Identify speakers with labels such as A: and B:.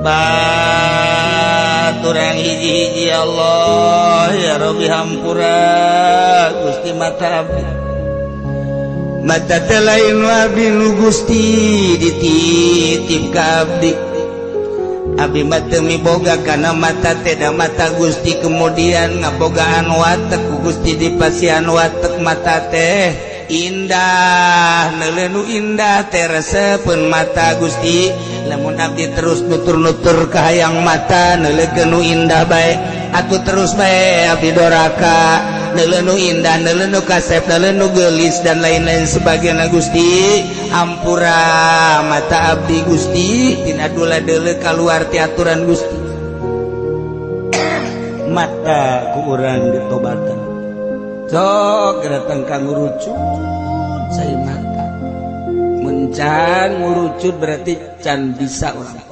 A: Tobat urang hiji-hiji, ya Allah, ya Rabbi, hampura Gusti mata abdi. Mata teh lain abdi nu Gusti dititip ka abdi. Abdi mah teu miboga kana mata teh, da mata Gusti kemudian ngabogaan watek ku Gusti dipasihan watek. Mata teh indah, neuleuh nu indah teh resepeun mata Gusti. Lamun abdi terus nutur-nutur kahayang mata neuleuh nu indah bae atuh, terus bae abdi doraka, neuleuh nu indah, neuleuh nu kasep, neuleuh nu geulis, dan lain-lain sebagainya. Gusti, hampura mata abdi Gusti tina dula deuleu kaluar ti aturan Gusti. Mata ku urang ditobatan, sok datang ka ngurucut cai mata. Mun can ngurucut berarti can bisa urang.